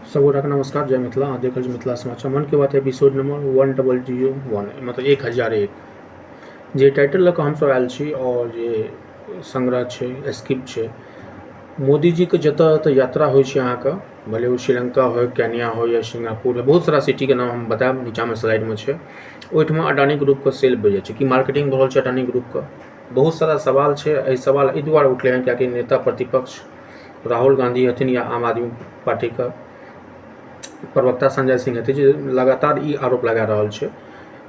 सब गोटाके नमस्कार, जय मिथिला। अहाँ देख रहल छी मिथिला समाचार मन की बात एपिसोड नंबर 1001, मतलब 1001। जे टाइटल लऽ कऽ हमसब आयल छी आओर जे संग्रह छै, स्किप छै, मोदीजीके जतऽ जतऽ यात्रा होइ छै अहाँके, भले ओ श्रीलंका होइ, केन्या होइ या सिंगापुर होइ, बहुत सारा सिटीके नाम हम बतायब, नीचाँमे स्लाइडमे छै। ओहिठमा अडानी ग्रुपके सेल बढ़ि जाइ छै। की मार्केटिंग भऽ रहल छै अडानी ग्रुपके? बहुत सारा सवाल छै। एहि सवाल एहि दुआरे उठलै हँ कियाकि नेता प्रतिपक्ष राहुल गांधी हथिन या आम आदमी पार्टीके प्रवक्ता संजय सिंह हथिन, जे लगातार ई आरोप लगा रहल छै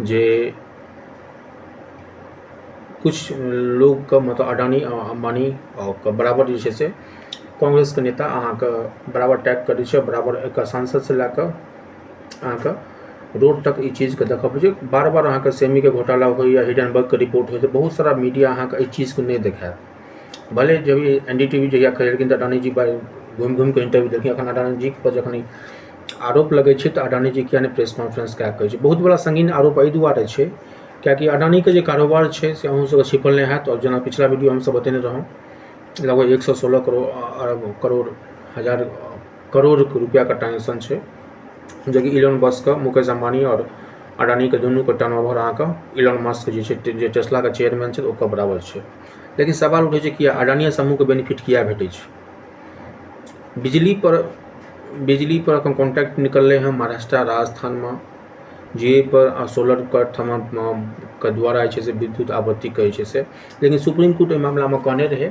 जे कुछ लोकके, मतलब अडानी अम्बानी के बराबर जे छै से कांग्रेसके नेता अहाँके बराबर टैग करै छै, बराबर एकर सांसदसँ लए कऽ अहाँके रोड तक ई चीजके देखऽ पड़ै छै। बार बार अहाँके सेमीके घोटाला होइ या हिडनबर्गके रिपोर्ट होइ तऽ बहुत सारा मीडिया अहाँके एहि चीजके नहि देखायत। भले जब एन डी टी वी जहिया खरीदलखिन तऽ अडानी जी घुमि घुमिके इंटरव्यू देलखिन। एखन अडानी जी पर जखन आरोप लगै छै तऽ अडानी जी किया नहि प्रेस कॉन्फ्रेंस कए कऽ कहै छै? बहुत बड़ा संगीन आरोप एहि दुआरे छै कियाकि अडानीके जे कारोबार छै से अहूँ सबके छिपल नहि हैत। आओर जेना पिछला वीडियो हमसब बतेने रहौं, लगभग 116 करोड़ अरब करोड़ हजार करोड़ रुपैआके ट्रांजेक्शन छै, जेकि इलोन मस्कके, मुकेश अम्बानी आओर अडानीके दुनूके टर्नओवर अहाँके इलोन मस्क जे छै, जे टेस्लाके चेयरमैन छै, ओकर बराबर छै। लेकिन सवाल उठै छै कि अडानी समूहके बेनिफिट किया भेटै छै बिजली पर? बिजली पर एखन कॉन्ट्रैक्ट निकललै हँ महाराष्ट्र राजस्थानमे, जे पर सोलरके के द्वारा जे छै से विद्युत आपूर्ति जे छै से। लेकिन सुप्रीम कोर्ट एहि मामलामे कहने रहै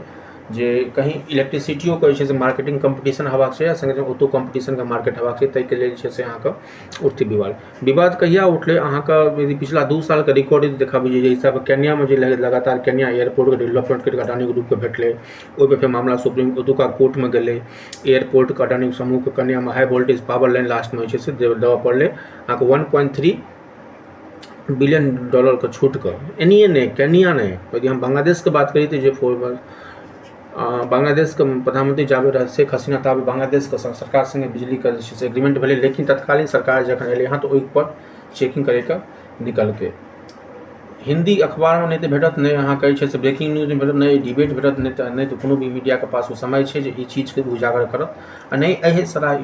जे कहीं इलेक्ट्रिसिटियोके जे छै से मार्केटिंग कम्पीटिशन हेबाक छै आ सङ्गे सङ्ग ओतौ कम्पीटिशनके मार्केट हेबाक छै। ताहिके लेल जे छै से अहाँके उठतै विवाद। विवाद कहिया उठलै अहाँके? यदि पिछला 2 सालके रिकॉर्ड यदि देखाबी, जे हिसाबे केन्यामे जे लगातार केन्या एयरपोर्टके डेवलपमेंट करिके अडानी ग्रुपके भेटलै, ओहिपर फेर मामला सुप्रीम ओतुका कोर्टमे गेलै। एयरपोर्टके अडानी समूहके केन्यामे हाई वोल्टेज पावर लाइन लास्टमे जे छै से देबऽ पड़लै अहाँके 1.3 बिलियन डॉलरके छूटके। एनिए नहि, केन्या नहि, यदि हम बांग्लादेशके बात करी तऽ जे बांग्लादेशके प्रधानमंत्री जाबे रहल शेख हसीना, ताबे बांग्लादेशके सरकार सङ्गे बिजलीके जे छै से एग्रीमेंट भेलै। लेकिन तत्कालीन सरकार जखन एलै हँ तऽ ओहिपर चेकिंग करैके निकलकै। हिन्दी अखबारमे नहि तऽ भेटत, नहि अहाँके जे छै से ब्रेकिंग न्यूजमे भेटत, नहि डिबेट भेटत, नहि तऽ कोनो भी मीडियाके पास ओ समय छै जे ई चीजके उजागर करत आ नहि एहि सारा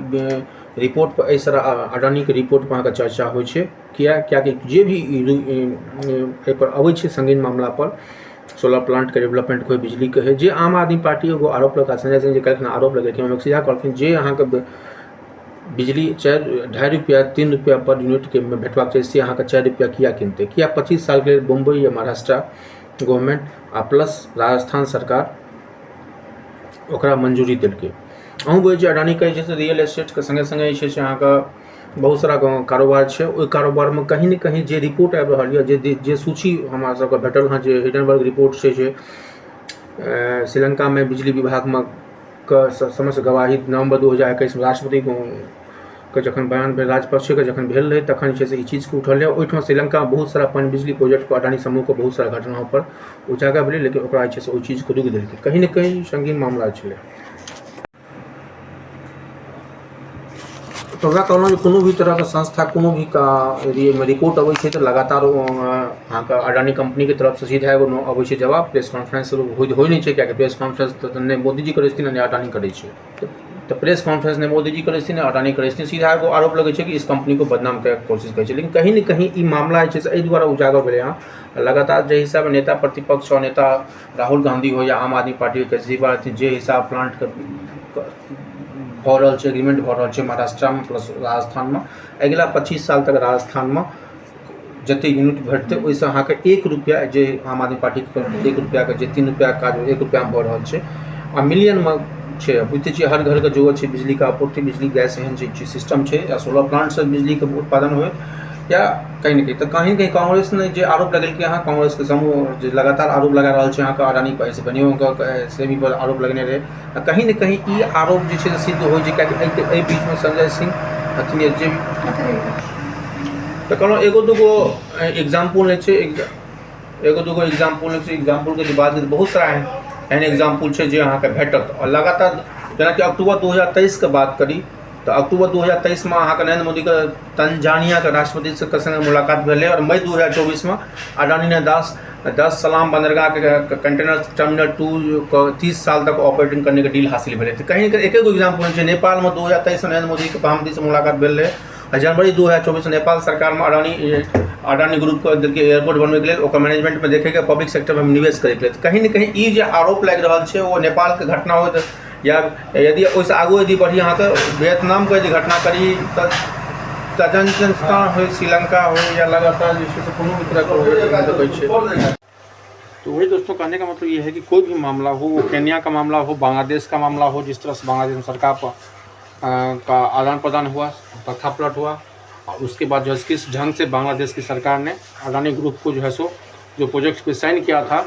रिपोर्टपर, एहि सारा अडानीके रिपोर्टपर अहाँके चर्चा होइ छै। किया? कियाकि जे भी एहिपर अबै छै संगीन मामलापर, सोलर प्लांटके डेवलपमेंट होइ, बिजलीके होइ, जे आम आदमी पार्टी एगो आरोप लगा, संजय सिंह जे काल्हिखना आरोप लगेलखिन, ओहिमे सीधा कहलखिन जे अहाँके बिजली 4 2.5 रुपैआ 3 रुपैआ पर यूनिटके भेटबाक चाही, से अहाँके 4 रुपैआ किया किनतै? किया 25 सालके लेल बम्बई या महाराष्ट्र गवर्नमेंट आ प्लस राजस्थान सरकार ओकरा मंजूरी देलकै? अहूँ बुझै छियै, अडानी कहै छै से रियल एस्टेटके सङ्गे सङ्गे जे छै से अहाँके बहुत सारा कारोबार छै। ओहि कारोबारमे कहीं ने कहीं जे रिपोर्ट आबि रहल यऽ, जे जे सूची हमरा सबके भेटल हँ, जे हिडनबर्ग रिपोर्ट छै, जे श्रीलङ्कामे बिजली विभागमे के समस्त गवाही नवम्बर 2021मे राष्ट्रपति के जखन बयान भेल, राजपक्षेके जखन भेल रहै, तखन जे छै से ई चीजके उठल रहै। ओहिठाम श्रीलङ्कामे बहुत सारा पनबिजली प्रोजेक्टपर अडानी समूहके बहुत सारा घटनापर उजागर भेलै, लेकिन ओकरा जे छै से ओहि चीजके रोकि देलकै। कहीं ने कहीं संगीन मामला छलै। तऽ ओकरा कहलहुँ जे कोनो भी तरहके संस्था, कोनो भी यदि एहिमे रिपोर्ट अबै छै तऽ लगातार ओ अहाँके अडानी कम्पनीके तरफसँ सीधा एगो अबै छै जवाब। प्रेस कॉन्फ्रेंस होइ नहि छै, किएकि प्रेस कॉन्फ्रेंस तऽ नहि मोदीजी करै छथिन, नहि अडानी करै छै। तऽ प्रेस कॉन्फ्रेंस नहि मोदीजी करै छथिन, नहि अडानी करै छथिन। सीधा एगो आरोप लगै छै कि इस कंपनी को बदनाम करैके कोशिश करै छै। लेकिन कहीं ने कहीं ई मामला जे छै से एहि दुआरे उजागर भेलै हँ। लगातार जाहि हिसाबे नेता प्रतिपक्ष आओर नेता राहुल गांधी हो या आम आदमी पार्टीके केजरीवाल, जे हिसाब प्लांटके भऽ रहल छै, एग्रीमेंट भऽ रहल छै महाराष्ट्रामे प्लस राजस्थानमे, अगिला 25 साल तक राजस्थानमे जतेक यूनिट भेटतै, ओहिसँ अहाँके 1 रुपैआ, जे आम आदमी पार्टीके 1 रुपैआके जे 3 रुपैआके काज 1 रुपैआमे भऽ रहल छै आ मिलियनमे छै। बुझिते छियै, हर घरके जरूरत छै बिजलीके आपूर्ति, बिजली, गैस, एहन जे सिस्टम छै या सोलर प्लांटसँ बिजलीके उत्पादन होइ या कहीं ने कहीं। तऽ कहीं कहीं कांग्रेस ने जे आरोप लगेलकै हँ, कांग्रेसके समूह जे लगातार आरोप लगा रहल छै अहाँके अडानी पर, एहिसँ पहिनेहो सेमी पर आरोप लगेने रहै आ कहीं ने कहीं ई आरोप जे छै से सिद्ध होइ छै, कियाकि एहि बीचमे संजय सिंह अथी जे तऽ कहलहुँ एगो दूगो एग्जाम्पल नहि छै, एगो दूगो एग्जाम्पल नहि छै। एग्जाम्पलके जे बात बहुत सारा एहन एग्जाम्पल छै जे अहाँके भेटत। आओर लगातार जेनाकि अक्टूबर 2023के बात करी तऽ अक्टूबर 2023 मे अहाँके नरेन्द्र मोदीके तंजानियाके राष्ट्रपतिके सङ्गे मुलाकात भेलै आओर मई 2024 मे अडानी ने दार सलाम बंदरगाहके कंटेनर टर्मिनल 2 के 30 साल तक ऑपरेटिंग करने के डील हासिल भेलै। तऽ कहीं एक एगो एग्जाम्पल छै। नेपालमे 2023 मे नरेन्द्र मोदीके प्रधानमंत्री से मुलाकात भेल रहै आ जनवरी 2024 मे नेपाल सरकारमे अडानी अडानी ग्रुपके देलकै एयरपोर्ट बनबैके लेल, ओकर मैनेजमेंटमे देखैके, पब्लिक सेक्टरमे निवेश करैके लेल। कहीं ने कहीं ई जे आरोप लागि रहल छै, ओ नेपालके घटना होइत या यदि ओहिसँ आगू यदि बढ़ी, अहाँके वियतनामके यदि घटना करी, तऽ तजंजस्तान होइ, श्रीलंका होइ या लगातार जे छै से कोनो भी तरहके होइ सकै छै। तो वही दोस्तों, कहने का मतलब ये है कि कोई भी मामला हो, वो केन्या का मामला हो, बांग्लादेश का मामला हो, जिस तरह से बांग्लादेश में सरकार पर का आदान प्रदान हुआ, तख्ता पलट हुआ और उसके बाद जो है किस ढंग से बांग्लादेश की सरकार ने अडानी ग्रुप को जो है सो जो प्रोजेक्ट पे साइन किया था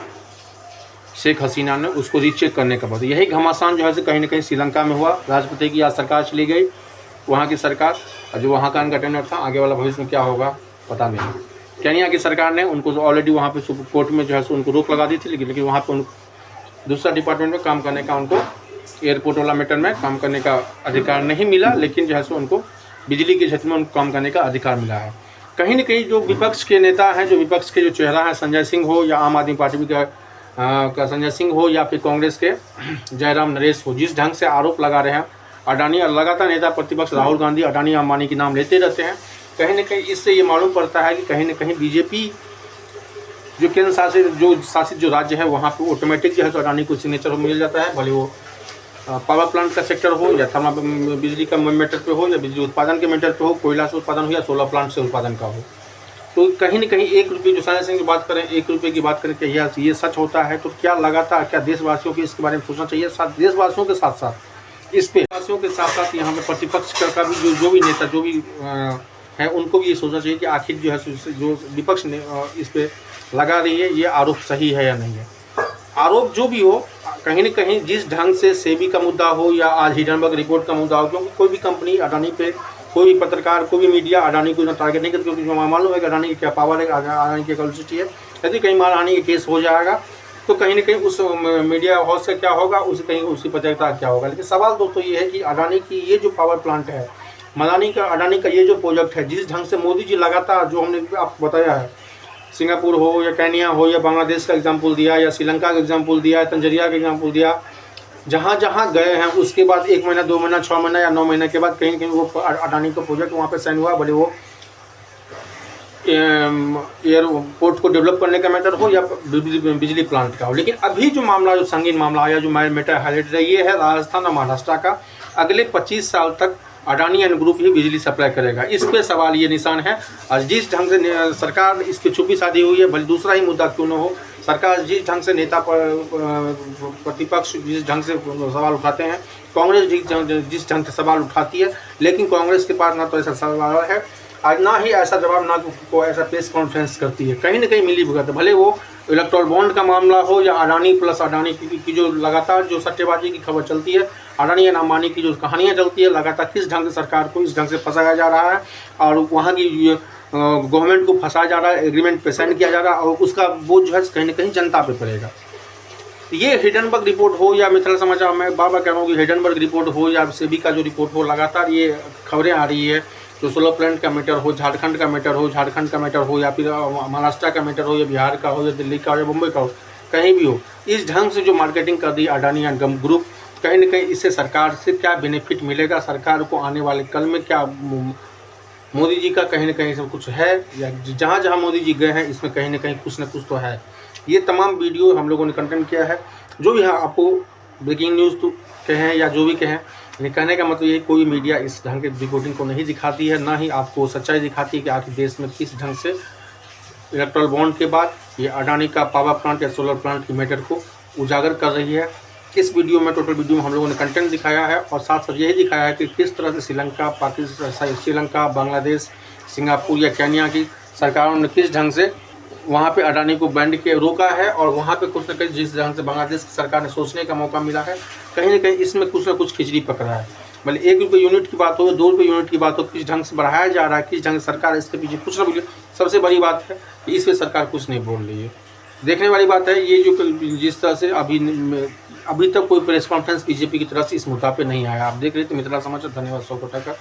शेख हसीना ने, उसको रीचेक करने के बाद यही घमासान जो है से कहीं ना कहीं श्रीलंका में हुआ। राष्ट्रपति की आज सरकार चली गई वहाँ की सरकार और जो वहाँ का इनका टेंडर था, आगे वाला भविष्य में क्या होगा पता नहीं। केन्या की सरकार ने उनको ऑलरेडी वहाँ पे सुप्रीम कोर्ट में जो है सो उनको रोक लगा दी थी, लेकिन लेकिन वहाँ पे उन दूसरा डिपार्टमेंट में काम करने का, उनको एयरपोर्ट वाला मैटर में काम करने का अधिकार नहीं मिला, लेकिन जो है सो उनको बिजली के क्षेत्र में उनको काम करने का अधिकार मिला है। कहीं ना कहीं जो विपक्ष के नेता हैं, जो विपक्ष के जो चेहरा है, संजय सिंह हो या आम आदमी पार्टी का संजय सिंह हो या फिर कांग्रेस के जयराम नरेश हो, जिस ढंग से आरोप लगा रहे हैं अडानी और लगातार नेता प्रतिपक्ष राहुल गांधी अडानी अंबानी के नाम लेते रहते हैं, कहीं ना कहीं इससे ये मालूम पड़ता है कि कहीं ना कहीं बीजेपी जो केंद्र शासित जो शासित जो राज्य है, वहाँ पे ऑटोमेटिक जो है तो अडानी को सिग्नेचर मिल जाता है, भले वो पावर प्लांट का सेक्टर हो या थर्मल बिजली का मैटर पे हो या बिजली उत्पादन के मैटर पे हो, कोयला से उत्पादन हो या सोलर प्लांट से उत्पादन का हो। तो कहीं ना कहीं 1 रुपये जो संजय सिंह की बात करें, 1 रुपये की बात करें कि यह ये सच होता है तो क्या लगातार क्या देशवासियों को इसके बारे में सोचना चाहिए? साथ देशवासियों के साथ साथ इस पे वासियों के साथ साथ यहाँ पे प्रतिपक्ष का भी जो जो भी नेता जो भी है, उनको भी ये सोचना चाहिए कि आखिर जो है जो विपक्ष ने इस पे लगा रही है, ये आरोप सही है या नहीं है। आरोप जो भी हो, कहीं ना कहीं जिस ढंग से सेबी का मुद्दा हो या आज हिडनबर्ग रिपोर्ट का मुद्दा हो, क्योंकि कोई भी कंपनी अडानी पे, कोई भी पत्रकार, कोई भी मीडिया अडानी को इतना टारगेट नहीं करती, क्योंकि मालूम है कि अडानी की क्या पावर है, अडानी की कैपेसिटी है। यदि कहीं मानहानि का केस हो जाएगा तो कहीं ना कहीं उस मीडिया हाउस से क्या होगा, उस कहीं उसकी पत्रकारिता क्या होगा। लेकिन सवाल दोस्तों ये है कि अडानी की ये जो पावर प्लांट है, मदानी का अडानी का ये जो प्रोजेक्ट है, जिस ढंग से मोदी जी लगातार, जो हमने आपको बताया है, सिंगापुर हो या केन्या हो या बांग्लादेश का एग्जाम्पल दिया या श्रीलंका का एग्जाम्पल दिया, तंजरिया का एग्जाम्पल दिया, जहाँ जहाँ गए हैं, उसके बाद एक महीना, 2 महीना, 6 महीना या 9 महीने के बाद कहीं कहीं वो अडानी का प्रोजेक्ट वहाँ पे साइन हुआ, भले वो एयरपोर्ट को डेवलप करने का मैटर हो या बिजली बिजली प्लांट का हो। लेकिन अभी जो मामला, जो संगीन मामला आया, जो मैटर हाईलाइट है, ये है राजस्थान और महाराष्ट्र का। अगले 25 साल तक अडानी एंड ग्रुप ही बिजली सप्लाई करेगा, इस पे सवाल ये निशान है। और जिस ढंग से सरकार इस पे चुप्पी साधी हुई है, भले दूसरा ही मुद्दा क्यों न हो, सरकार जिस ढंग से, नेता प्रतिपक्ष जिस ढंग से सवाल उठाते हैं, कांग्रेस जिस ढंग से सवाल उठाती है, लेकिन कांग्रेस के पास ना तो ऐसा सवाल है आज, ना ही ऐसा जवाब, ना को ऐसा प्रेस कॉन्फ्रेंस करती है। कहीं ना कहीं मिली भुगत, भले वो इलेक्ट्रल बॉन्ड का मामला हो या अडानी प्लस अडानी की जो लगातार जो सट्टेबाजी की खबर चलती है, अडानी एंड अंबानी की जो कहानियाँ चलती है लगातार, किस ढंग से सरकार को इस ढंग से फंसाया जा रहा है और वहाँ की गवर्नमेंट को फंसाया जा रहा है, एग्रीमेंट पे साइन किया जा रहा है और उसका बोझ जो है कहीं ना कहीं जनता पे पड़ेगा। ये हिडनबर्ग रिपोर्ट हो या मिथिला समाचार में बार बार कह रहा हूँ कि हिडनबर्ग रिपोर्ट हो या सेबी का जो रिपोर्ट हो, लगातार ये खबरें आ रही है। जो सोलर प्लांट का मैटर हो, झारखंड का मैटर हो, झारखंड का मैटर हो या फिर महाराष्ट्र का मैटर हो या बिहार का हो या दिल्ली का हो या मुंबई का हो, कहीं भी हो, इस ढंग से जो मार्केटिंग कर दी अडानी एंड गम ग्रुप, कहीं ना कहीं इससे सरकार से क्या बेनिफिट मिलेगा? सरकार को आने वाले कल में क्या मोदी जी का कहीं ना कहीं सब कुछ है या जहाँ जहाँ मोदी जी गए हैं, इसमें कहीं ना कहीं कुछ ना कुछ तो है। ये तमाम वीडियो हम लोगों ने कंटेंट किया है। जो भी है, आपको ब्रेकिंग न्यूज़ तो कहें या जो भी कहें, लेकिन कहने का मतलब ये, कोई मीडिया इस ढंग के रिपोर्टिंग को नहीं दिखाती है, ना ही आपको सच्चाई दिखाती है कि आखिर देश में किस ढंग से इलेक्ट्रल बॉन्ड के बाद ये अडानी का पावर प्लांट या सोलर प्लांट की मैटर को उजागर कर रही है। इस वीडियो में, टोटल वीडियो में हम लोगों ने कंटेंट दिखाया है और साथ साथ यही दिखाया है कि किस तरह से श्रीलंका, पाकिस्तान, श्रीलंका, बांग्लादेश, सिंगापुर या केन्या की सरकारों ने किस ढंग से वहाँ पे अडानी को बैंड के रोका है और वहाँ पे कुछ न कहीं जिस ढंग से बांग्लादेश की सरकार ने सोचने का मौका मिला है, कहीं ना कहीं इसमें कुछ ना कुछ खिचड़ी पक रहा है। भले 1 रुपये यूनिट की बात हो, 2 रुपये यूनिट की बात हो, किस ढंग से बढ़ाया जा रहा है, किस ढंग से सरकार इसके पीछे कुछ ना बोली। सबसे बड़ी बात है कि इस पर सरकार कुछ नहीं बोल रही है। देखने वाली बात है, ये जो जिस तरह से अभी अभी तक कोई प्रेस कॉन्फ्रेंस बीजेपी की तरफ से इस मुद्दा पे नहीं आया। आप देख रहे थे मिथिला समाचार। धन्यवाद 100 गोटा का।